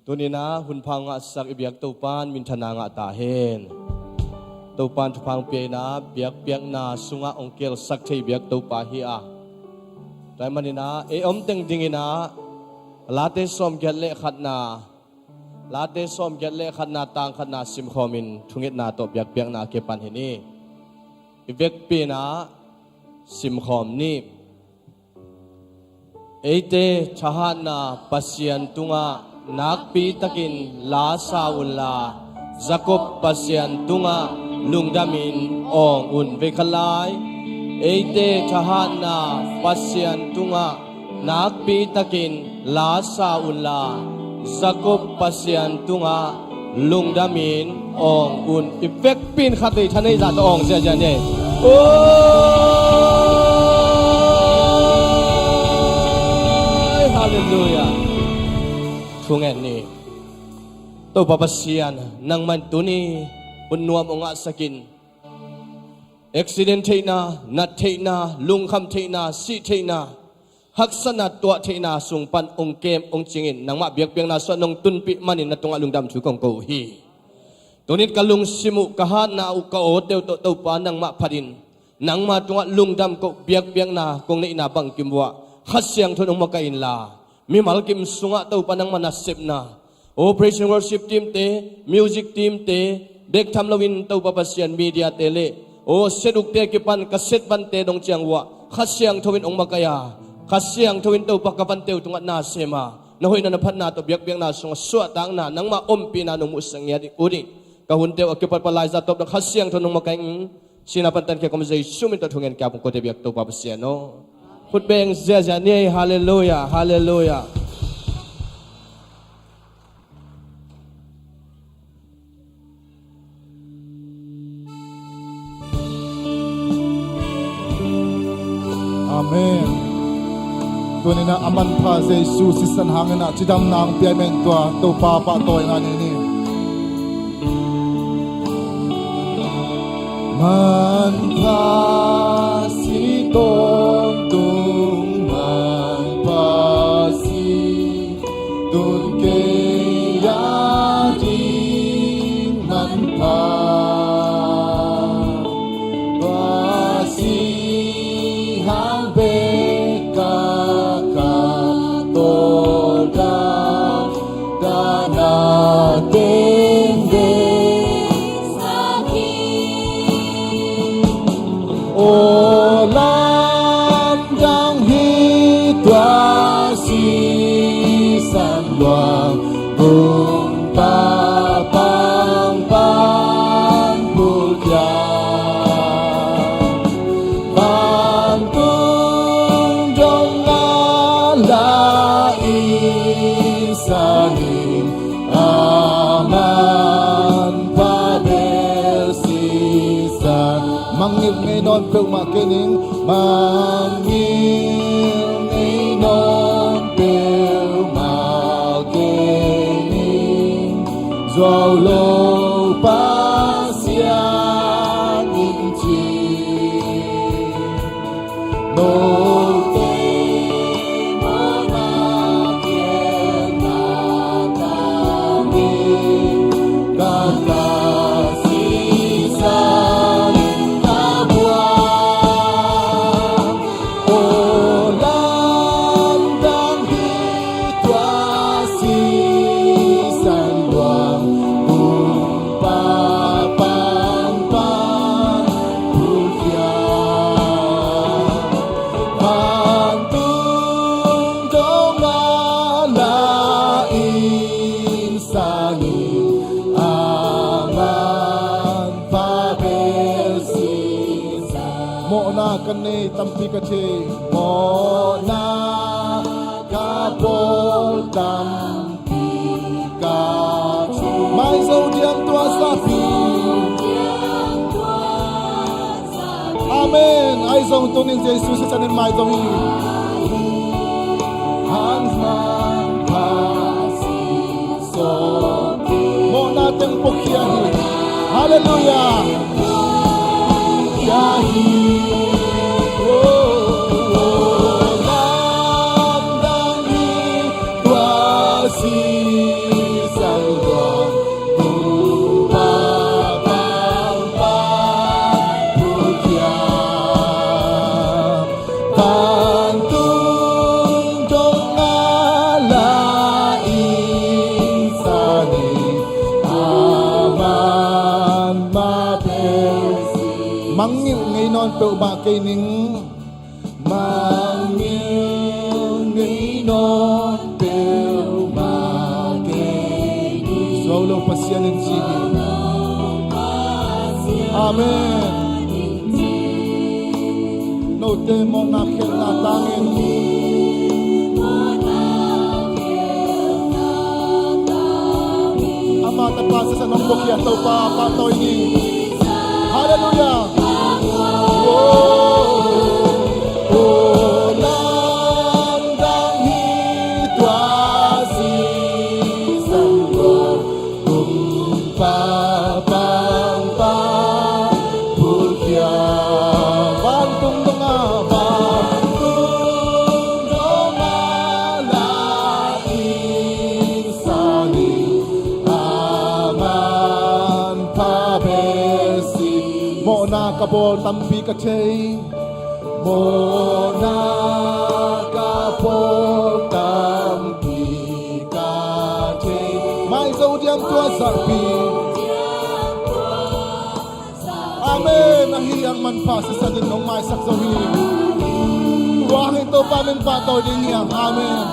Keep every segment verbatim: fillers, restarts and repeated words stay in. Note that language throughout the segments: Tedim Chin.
Tuni-in ah hun pha ngahsak i biak Topa'n minthanna ngah ta hen. Topa'n thupha pia-in ah biakpiakna sungah hong kielsak thei biak Topa hi a, tua ahih manin ah ei om teng dingin ah Late sawmgiat le khatna, Late sawmgiat le khatna, tang khatna simkhawmin thungetna tawh biakpiakna kipan hi ni. I vekpi-in ah simkhawm ni. Eite thahatna Pasian tungah nakpitakin la sa unla, Jakob Pasian tungah lungdamin awng un. Vei khat lai. Eite thahatna Pasian tungah nakpitakin la sa unla, Jakob Pasian tungah lungdamin awng un. I vekpi-in khat vei tha nei zah tawh awng ziahziah ni. Oi, halleluiah. Thungen ni. Topa Pasian, nangmah in tuni hun nuam hong ngahsak in, accident theihna, nat theihna, lungkham theihna, sih theihna, haksatna tuah theihna sung pan hong kem hong cingin nangmah biakpiakna sungah nong tunpih manin na tungah lungdam thu kong ko uh hi. Tuni-in ka lungsim uh, ka hatna uh, ka awte uh tawh Topa nangmah phatin nangma tungah lungdam ko biakpiakna kong neihna bangkim uh ah Kha Siangtho in hong makaih inla, mimal kim sungah Topa nangma nasepna, aw praise and worship team te, music team te, bek tham loin Topa Pasian media te le aw set ukte kipan ka set vante dong ciang uh ah Kha Siangtho in hong makaih a, Kha Siangtho in Topa ka vante uh tungah na sem a, na hoihna na phatna tawh biakpiakna sungah suahtakna, nangma ompihna nong muhsak ngiat ding uh ding. Ka hunte uh a kipat pan laizah tawp dong Kha Siangtho in hong makaih ing. Sihna pan tankhia kawm Jesu min tawh thungen kei a, pungkote biak Topa Pasian aw. Khut beng ziahziah ni ei. Halleluiah, halleluiah. Amen. Tuni-in ah a manpha Jesu sisan hangin ah cidamna hong pia ahih manin tua Topa pahtawi ngah ni. Manpha si tawntung, manpha si tun kei a ding manpha. Tua si hang bek a ka tawldam, ka na teng bek. Aw lamdang hi tua sisan luang, bung pa pang pan bul kia. Vantung dong a la i sa ning, a manpha bel sisan. Mangngilh ngei nawn peuhmah kei ning, mangngilh ngei nawn peuhmah kei ning, zuau lo Pasian in ci. Vantung dong a la i sa ning, a manpha bel sisan. Mawhna ka nei tampi ka thei, mawhna ka bawl tam Maizo diam tua sa pi. Amen. Ahi zong tuni-in Jesu sisan in maizong hi. Mawhna teng puakhia hi. Halleluiah. Tua hi. Oh, oh, lamdang hi. Tua si peuhmah kei ning. Mangngilh ngei nawn peuhmah kei ning. Zuau lo Pasian in ci hi. Amen. Note mawhna khelhna tangin ama tapa sisan hong puakhia Topa pahtawi ni. Halleluiah. Oh, oh, lamdang hi tua sisan tua kumpa pangpang pulkhia. Vantung donga, vantung donga la ing sa ning. Aman pha bel si. Mawhna ka bawl tampi ka thei. Mawhna ka bawl tampi ka thei. Maizo diam tua zahpi. Amen. Ahi hang manpha sisan in nong maisak zo hi. Tua hang in Topa min pahtawi ding hi hang. Amen.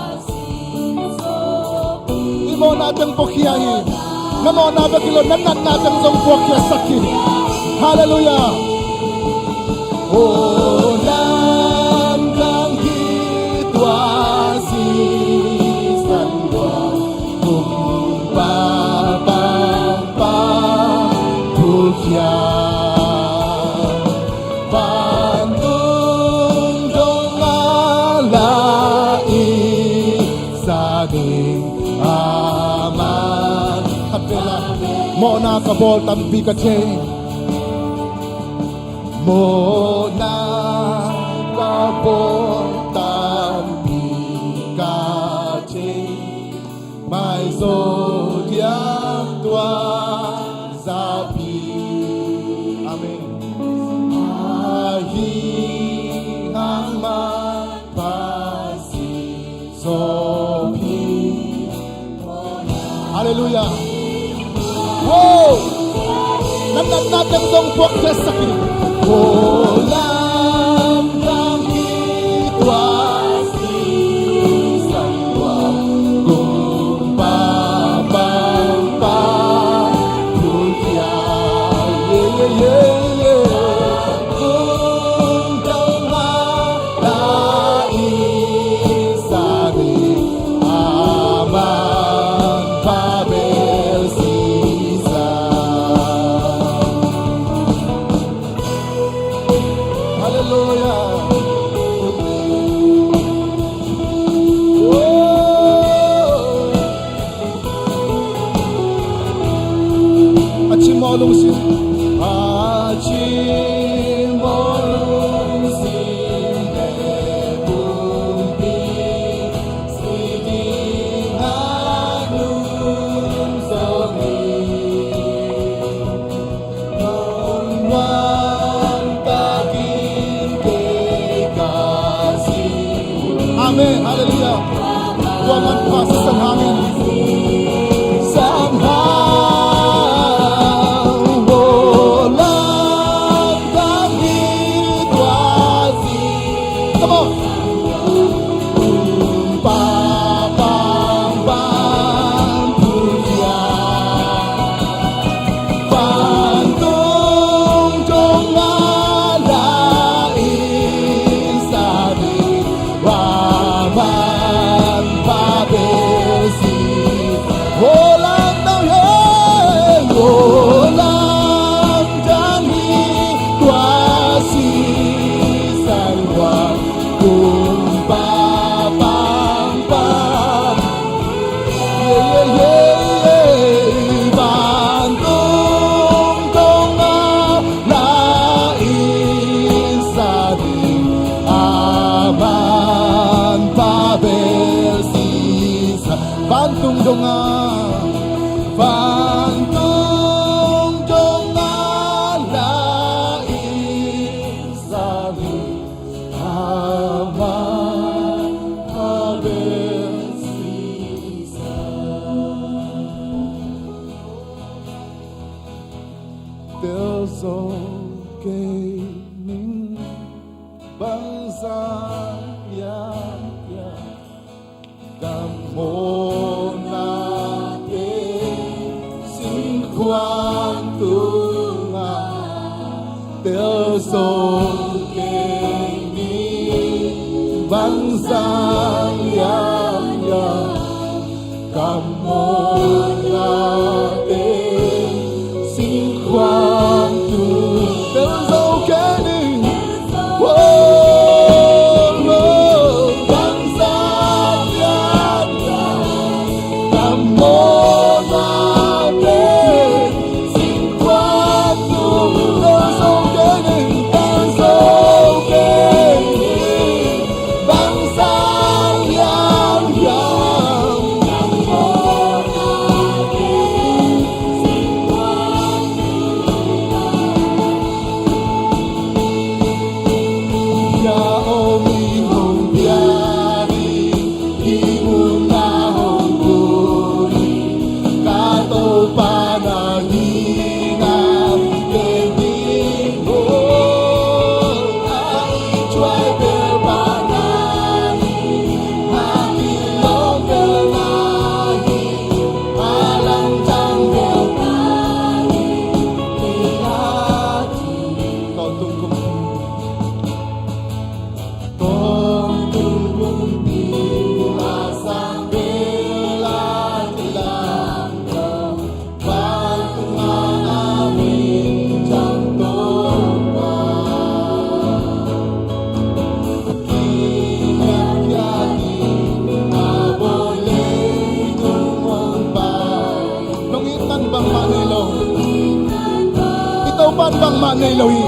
I mawhna teng puakhia hi. Na mawhna bek hi lo, na natna teng zong puakhia sak hi. Halleluiah. Oh, lamdang hi tua sisan tua kumpa pangpang pulkhia. Vantung donga la ing sa ning. Aman. Khat vela. Mawhna ka bawl tampi ka thei. Mawhna ka bawl tampi ka thei. Maizo diam tua zahpi. Amen. Ahi hang manpha sisan tua. Halleluiah. Oh! Na natna teng zong puakhia sak hi. Oh, lamdang hi tua sisan tua kumpa pangpang pulkhia. Yeah, yeah, yeah, yeah. Vantung donga la ing sa ning. Aman pha bel sisan. Halleluiah. Oh. A cimawh lungsim. A cimawh lungsim le pumpi si ding a nung zo ni. Amen. Halleluiah. Tua manpha sisan hangin. Sisan hang, oh, lamdang hi tua si. Come on. Kumpa pangpang pulkhia. Vantung donga la ing sa ning. Aman pha bel si. Oh, lamdang hi, oh, lamdang hi tua sisan tua kumpa pangpang. Yeah, yeah, yeah, yeah. Vantung donga la ing sa ning. Aman pha bel sisan. Vantung donga, vantung donga la ing sa ning. Aman pha bel sisan. Tel zo kei ning. Ka mawhnate singkhuang tungah telzo kei ni, bangzah lianlian ka mawhnate singkhuang tung telzo kei ni. Bangzah lianlian ka mawhnate singkhuang tung telzo kei ni, telzo kei ni. Bangzah lianlian ka om in hong pia ding, hih mun ah hong tung ding ka Topa na hihna. Nong itna in bangmah nei lo. I Topa in bangmah nei lo hi.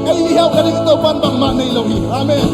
Kei i hau ka ding i Topa in bangmah nei lo hi. Amen.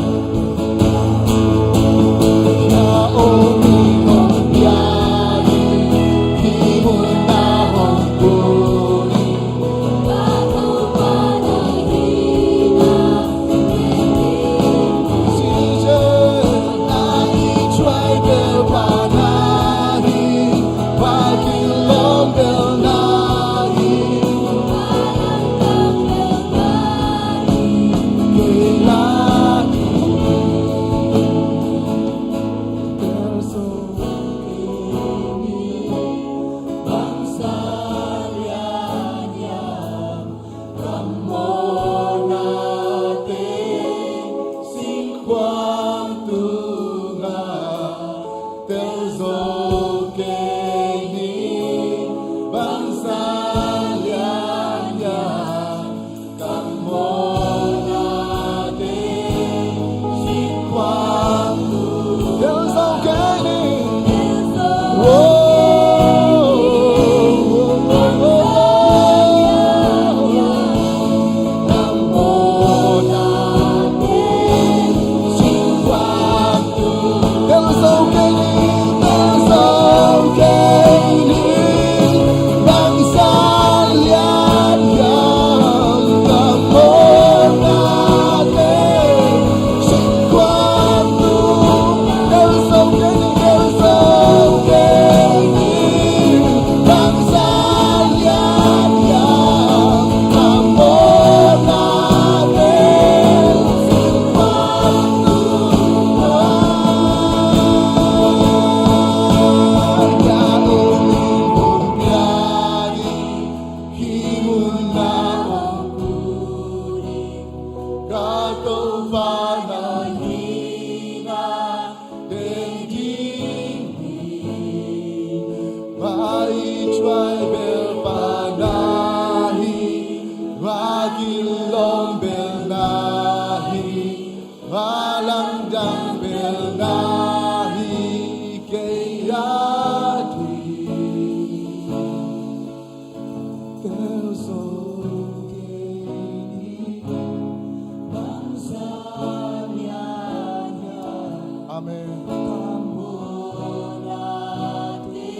Amen.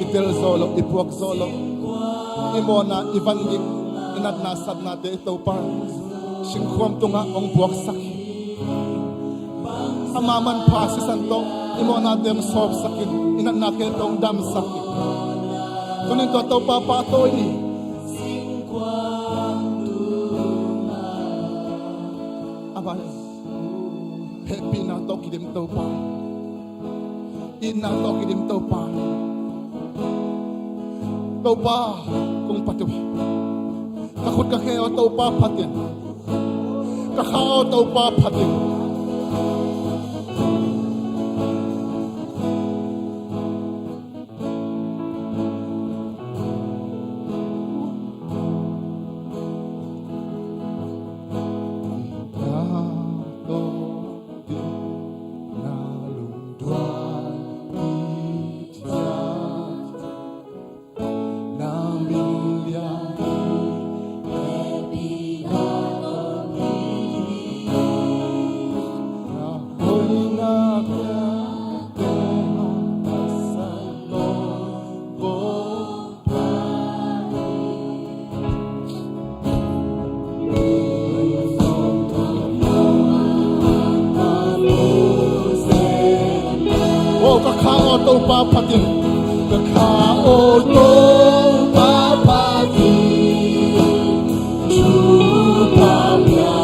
I tel zo lo, i puak zo lo, i mawhna, i van gik, i natna satnate i Topa singkhuam tungah hong puaksak hi. Ama manpha sisan tawh i mawhnate hong sawpsak in, i natnate tawh hong damsak in. Tunin tua Topa pahtawi ni. Amen. Hehpihna Kidim Topa. Itna tawh kidim Topa. Topa, kong phat uh hi. Ka khut ka khe aw Topa phat in. Ka kha aw Topa phat in. Oh, ka kha aw Topa phat in. Ka kha aw Topa phat in. Topa phat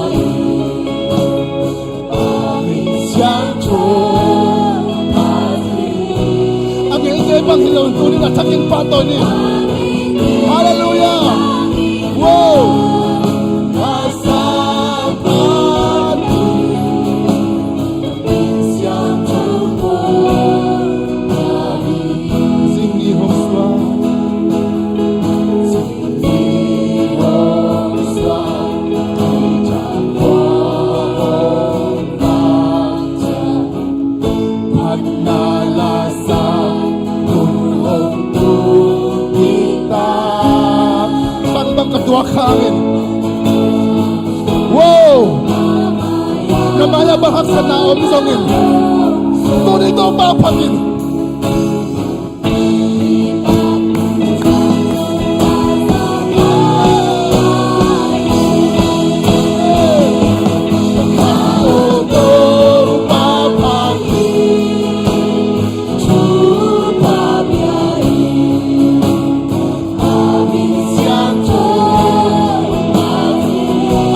in. A ngeite bang hi lo, tuni a thakin pahtawi ni. Halleluiah. Wow. Bangbang ka tuak hangin. Wow! Na mai-ah bang haksatna om zongin, tuni Topa phat in.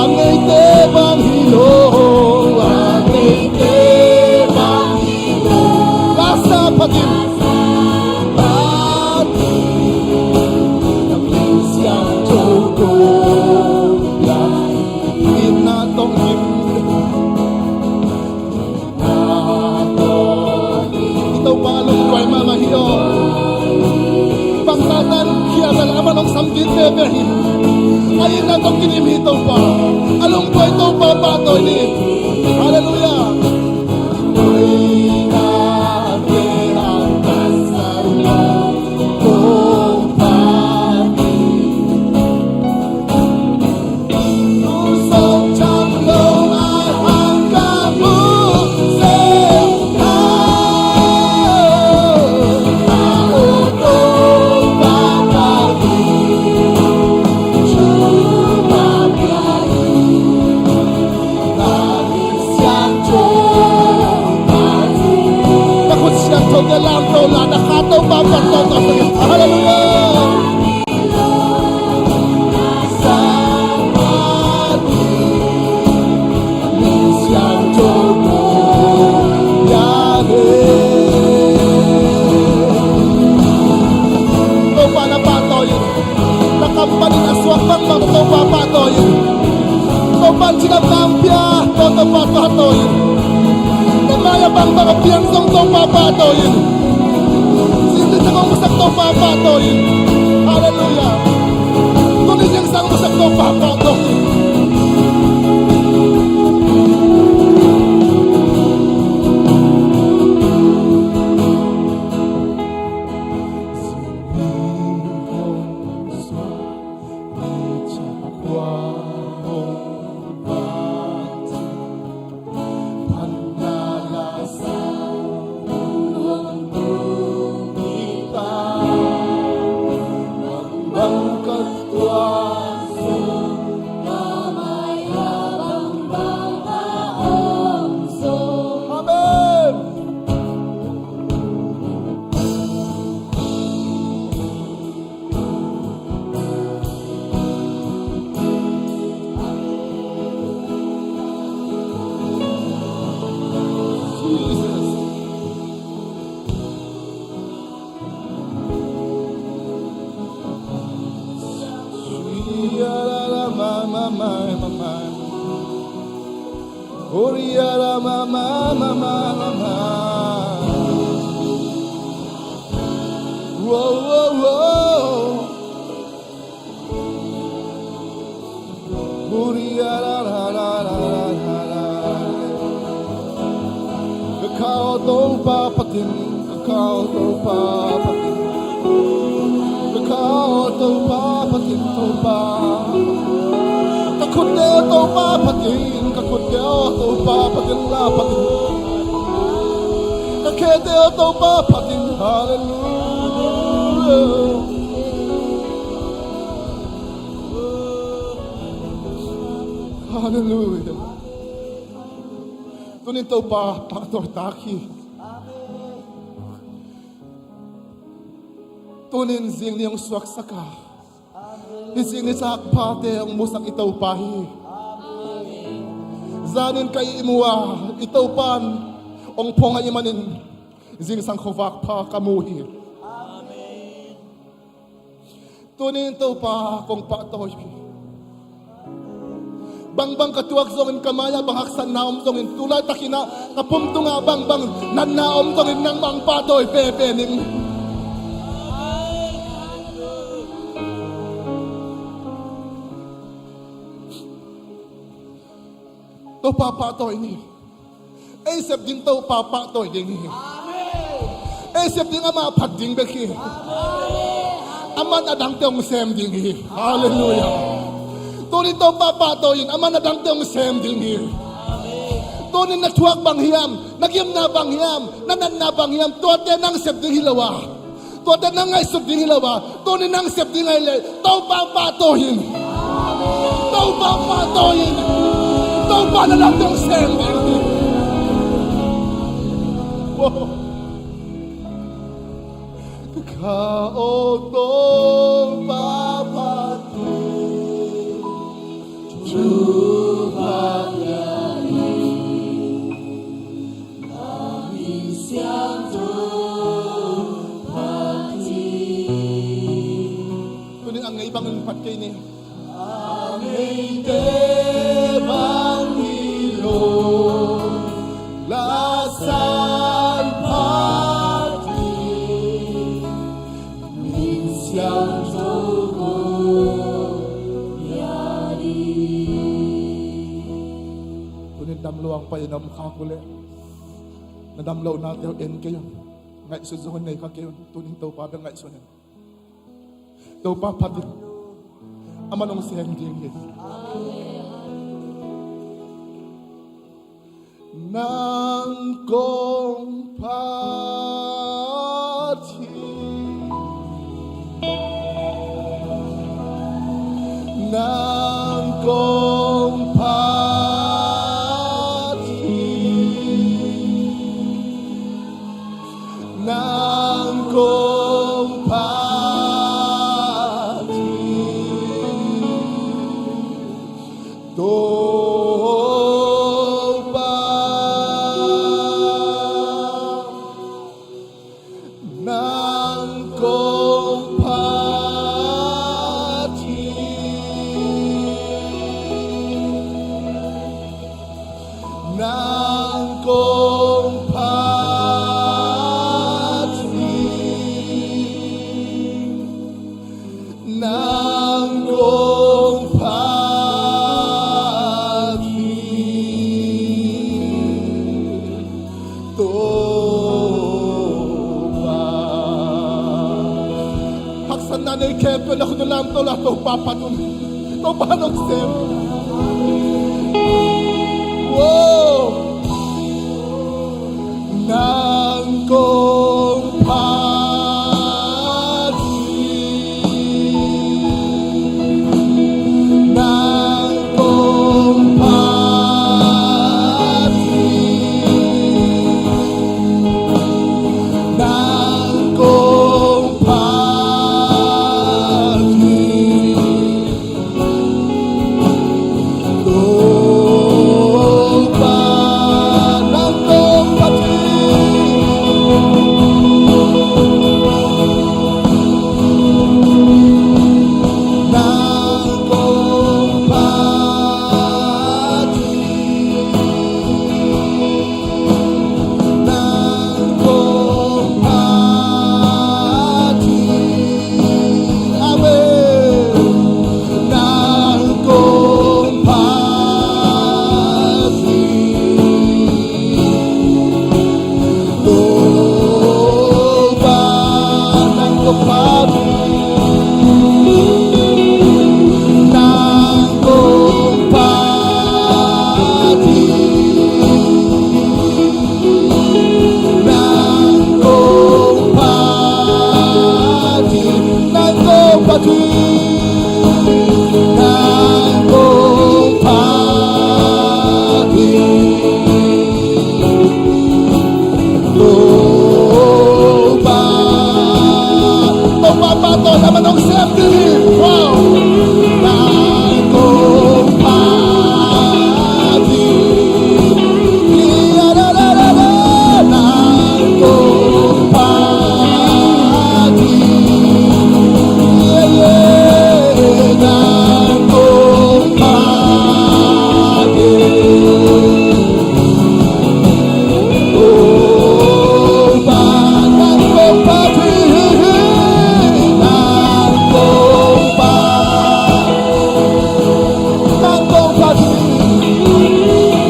A ngeite bang hi lo, a ngeite bang hi lo. Lasa phat in. Itna tawh kidim. I Topa lungduai mahmah hi aw. Bang Satan khial a lam a lawng sam ding veve hi. A itna tawh kidim hi Topa. A lungduai Topa pahtawi ni. Halleluiah. Na khut siangtho te lamto la, na kha Topa phat tawh tawh. Halleluiah. Topa na pahtawi in. Na kam panin a suak bangbang Topa pahtawi in. Topa in cidamna pia, Topa pahtawi in. Na mai-ah bangbang a piang zong Topa pahtawi in. Zingni thak hong musak Topa pahtawi in. Halleluiah. Tuni zingsang musak Topa pahtawi in. Mama, mama. Uriara mama, mama, mama. Whoa, whoa, whoa. Uriara, ra, ra, ra. Ka kha aw Topa Pathian, ka kha aw Topa Pathian. Ka kha aw Topa Pathian, Topa. Ka khutte aw Topa Pathian, ka khutte aw Topa Pathian, la Pathian. Ka khete aw Topa Pathian, hallelujah. Hallelujah. Tunin Topa pahtawi tak hi. Tunin zing ni hong suaksak a, hih zing ni sa phate hong musak i Topa hi. Zanin ka ihmu a, i Topa in hong phong ahih manin zingsang khuavak pha ka mu hi. Tunin Topa kong pahtawi hi. Bangbang ka tuak zongin, ka mai-ah bang haksatna om zongin, tu laitakin ah ka pum tungah bangbang natna om zongin, nangmah hong pahtawi veve ning. Topa pahtawi ni. Ei sep ding Topa pahtawi ding hi. Ei sep ding amah phat ding bek hi. Aman a dangte hong sem ding hi. Hallelujah. Tunin Topa pahtawi in, aman a dangte hong sem ding hi. Tunin na thuak bang hiam, na gimna bang hiam, na natna bang hiam, tuate nang sep ding hi lo a, tuate nang ngaihsut ding hi lo a, tunin nang sep ding ahih leh Topa pahtawi in. Topa pahtawi in. Topa na lam dong sem ding hi. Wow. Ka kha aw Topa Pathian, Topa Pathian. Tunin a ngei bangin phat kei ni. A ngeite bang hi lo, la san phat hi. Min siangtho ko ya di. Tunin dam luang pai in om khak uh leh, na dam lohnate uh en kei un. Ngaihsut zong nei kha kei un. Tunin Topa bek ngaihsun in. Topa phat in. Aman hong sem ding hi. Nang kong phat hi. Nang kong phat hi. Nang kong phat hi. Topa, nang kong phat hi. Nang kong phat hi. Nang kong phat hi. Topa. Haksatna nei khempeuh na khut lamto la, Topa phat un. Topa nong sem. Wow. Nang kong phat hi. Nang kong phat hi. Nang kong phat hi. Topa, nang kong phat hi. Nang kong phat ding, nang kong phat ding. Topa, Topa pahtawi a man hong sem ding hi. Wow. Nang kong phat ding.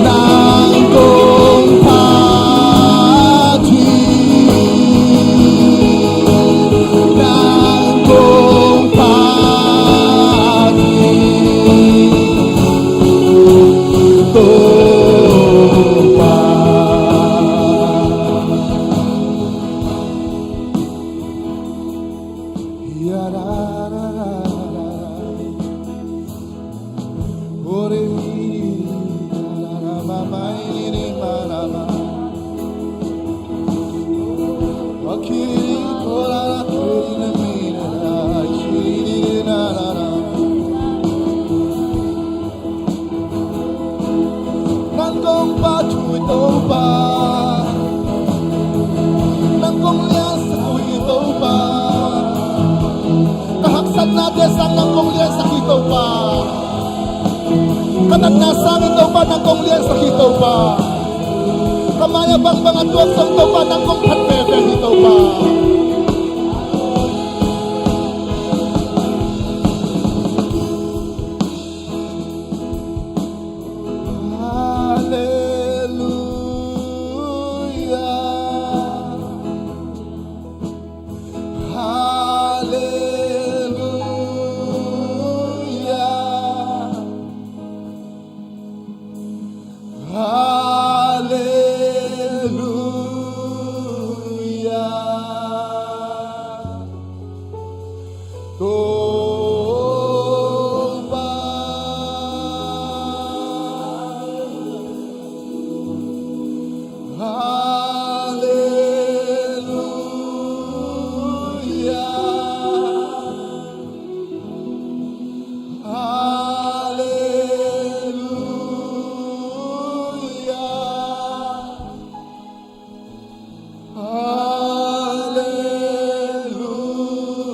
Nang kong phat ding. Yeah, yeah. Nang kong phat ding. Topa. Ya ra ra ra ra ra. Ore ra ra ra ma ma ire ma ra ma. Akiri ko ra ra kiri na mi ra ra kiri na ra ra. Nang kong phat uh hi Topa. Nang kong liansak uh hi Topa. Ka haksatnate sang nang kong liansak hi Topa. Ka natna sang hi Topa, nang kong liansak hi Topa. Ka mai-ah bangbang a tuak zong Topa, nang kong phat veve hi Topa. Hallelujah. Hallelujah. Hallelujah. Topa. Hallelujah. Hallelujah. Hallelujah.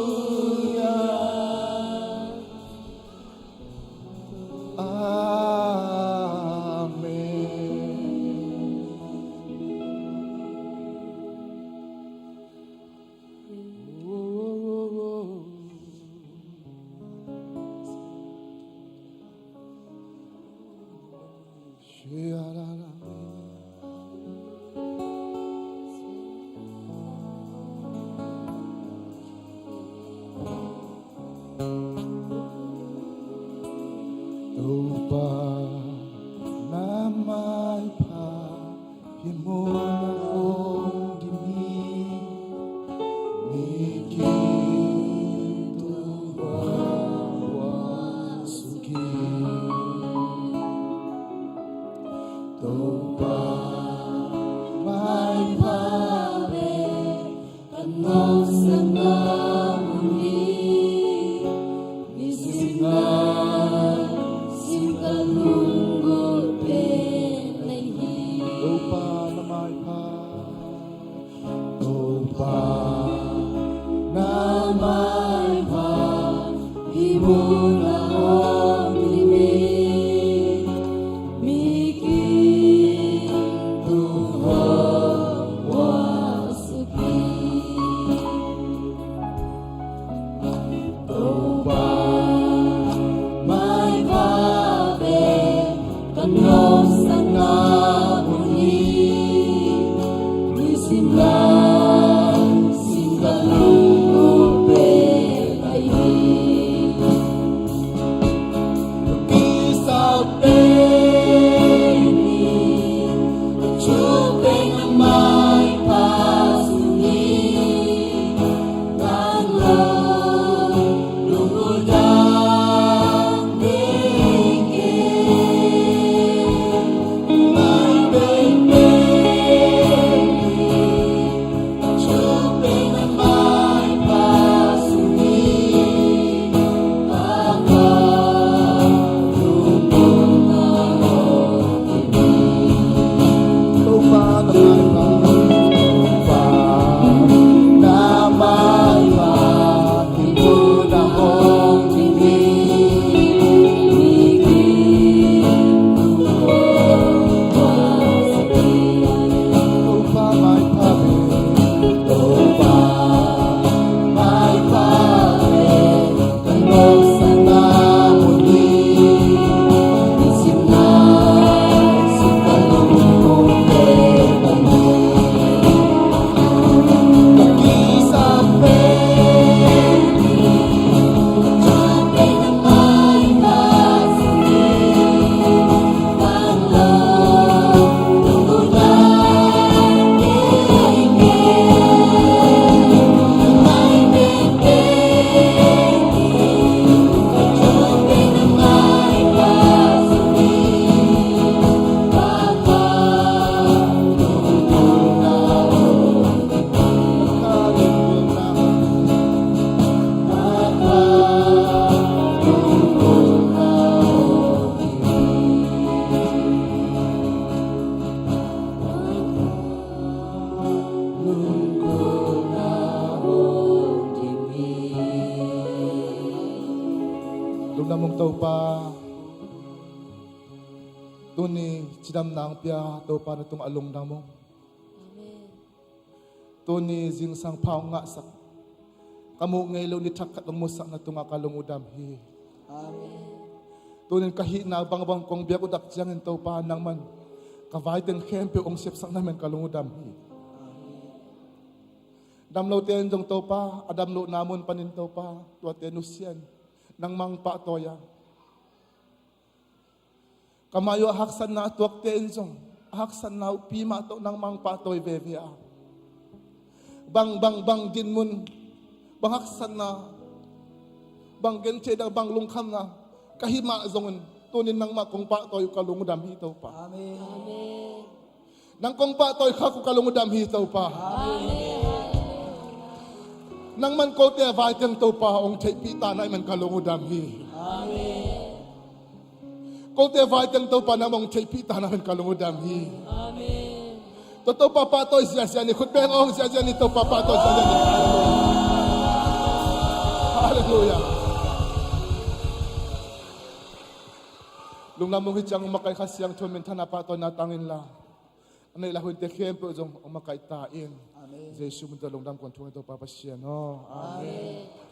Amen. Topa na maipha hi mun a om ding hi, mi kituh huahhuah suk hi. Topa maipha ve, ka nopsakna mun hi, nisim nai sim ka lunggulh pen na hi. Topa na maipha. Topa na maipha hi mun a om ding hi, mi kituh huahhuah suk hi. Topa maipha ve, ka nopsakna mun hi, nisim nai sim ka lunggulh pen na hi. Lungdam ung Topa. Tuni cidamna hong pia Topa, na tungah lungdam ung. Tuni zingsang pha hong ngahsak, ka muh ngei lo ni thak khat hong musak na tungah ka lung uh dam hi. Tunin ka hihna bangbang kong biak uh dak ciangin Topa, nangman ka vaiteng khempeuh hong sepsak na men ka lung uh dam hi. Damlote in zong Topa, a damlohna mun panin Topa, tuate nusian, nangmah hong pahtawi a, ka mai uh a haksatna a tuakte in zong a haksatna uh pi mah tawh nangmah hong pahtawi veve a, bang, bang, bang dinmun, bang haksatna, bang gentheihna, bang lungkhamna ka hih mah zongin tunin nangmah kong pahtawi uh ka lung uh dam hi Topa. Nang kong pahtawi khak uh ka lung uh dam hi Topa. Nangman kote a vaiteng Topa hong theihpih ta na hih man ka lung uh dam hi. Kote a vaiteng Topa nang hong theihpih ta na hih man ka lung uh dam hi. Tua Topa pahtawi ziazia ni, khut beng hong ziazia ni, Topa pahtawi ziazia ni. Halleluiah. Lungdam ung. Hih ciang hong makaih Kha Siangtho minthanna pahtawina tang inla, a neih la huinte khempeuh zong hong makaih ta in. Jesu min tawh lungdam kong thum hi Topa Pasian aw. Amen.